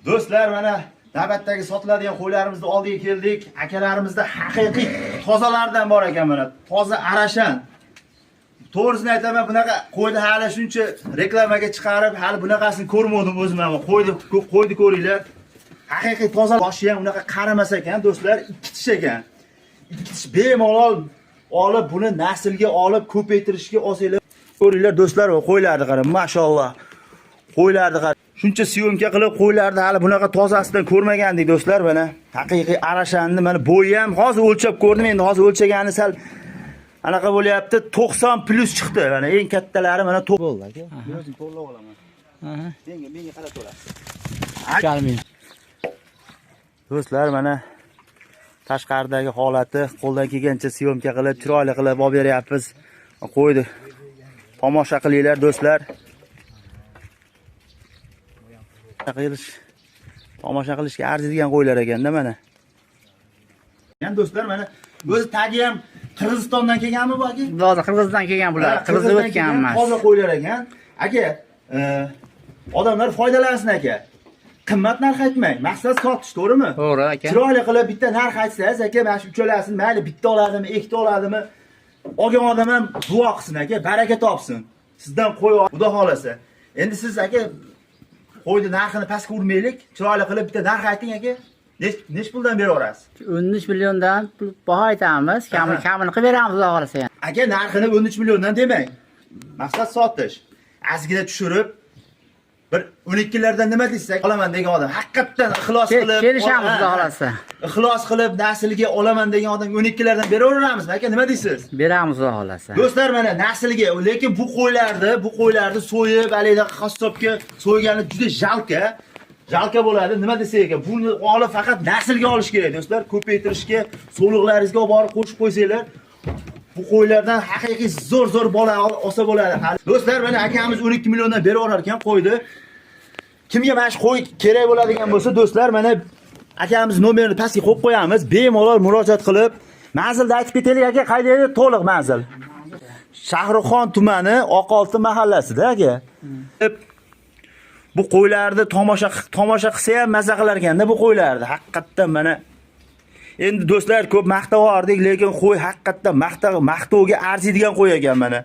Do'stlar, mana navbatdagi sotiladigan qo'ylarimizni oldiga keldik. Akalarimizda haqiqiy tozalardan bor ekan mana. Toza arashan. To'g'risini aytaman, bunaqa qo'yni hali shuncha reklamaga chiqarib, hali bunaqasini ko'rmadim o'zim ham. Qo'yni qo'yni ko'ringlar. Haqiqiy toza, boshi ham unaqa qarimas ekan, do'stlar, ikki tish ekan. Ikki tish, bemalol olib buni naslga olib ko'paytirishga olsanglar. Ko'ringlar, do'stlar, qo'ylarni qarang, mashalloh. Qo'ylarni qarang. Shuncha съёмка qilib qo'ylarni hali bunaqa tozasidan ko'rmagandik, do'stlar, mana. Haqiqiy arashanni mana bo'yi ham hozir o'lchab ko'rdim, endi hozir o'lchagani sal anaqa bo'lyapti. 90 плюс chiqdi. Mana eng kattalari mana bo'ldi, aka. Men o'zim to'g'rilab olaman. Menga qarab to'lasiz. Chalmin. Do'stlar, mana tashqaridagi holati, qo'ldan kelgancha съёмка qilib, chiroyli qilib olib beryapmiz. Qo'ydi. Tomosha qilinglar, do'stlar. Qilish, tomosha qilishga arziydigan qo'ylar ekanda mana. Yan do'stlar, mana o'zi tagi ham Qirg'izistondan kelganmi bu, aka? Hozir Qirg'izdan kelgan bular. Ha, Qirg'izda Qirg'izdan o'tgan kelgan emas. toza qo'ylar ekan. Aka, odamlar foydalansin, aka. Qimmat narx aytmang. Maqsad sotish, to'g'rimi? To'g'ri, aka. Chiroyli qilib bitta narx aytsangiz, aka, mana shu uchalasini mayli bitta oladimi, ikkita oladimi, olgan odam ham duo qilsin, aka, baraka topsin. Sizdan qo'y, xudo xolasa. Endi siz, aka, qo'yni narxini pastga urmaylik, chiroyli qilib bitta narx ayting, aka. Nech puldan beraverasiz? 13 milliondan pul baho aytamiz. Kamini kamini qilib beramiz, xudo xolasa. Aka, narxini 13 milliondan demang. Maqsad sotish. Ozgina tushirib bir 12 lardan nima deysiz? Olaman degan odam haqiqatdan ixlos qilib Kelishamiz, ha, xudo ha. xolasa. Ixlos qilib naslga olaman degan odam 12 lardan beraveramizmi, aka, nima deysiz? Beramiz, xudo xolasa. Do'stlar, mana naslga, lekin bu qo'ylarni so'yib, haligi qassobga so'ygani juda жалко. Жалко bo'ladi. Nima desak ekan, buni olib faqat naslga olish kerak, do'stlar. Ko'paytirishga so'liqlaringizga olib borib qo'shib qo'ysanglar, bu qo'ylardan haqiqiy zo'r zo'r bola olsa bo'ladi. Do'stlar, mana akamiz 12 milliondan beraverar ekan qo'yni. Kimga mana shu qo'y kerak bo'ladigan bo'lsa, do'stlar, mana akamiz nomerini pastga qo'yib qo'yamiz. Bemalol murojaat qilib, manzilni aytib ketaylik, aka, qayerda edi to'liq manzil? Shahrixon tumani Oqoltin mahallasida, aka. Bu qo'ylarni tomosha qilsa ham maza qilar ekanda bu qo'ylarni. Haqiqatdan mana endi, do'stlar, ko'p maqtavordik, lekin qo'y haqiqatdan maqtovga arziydigan qo'y ekan mana.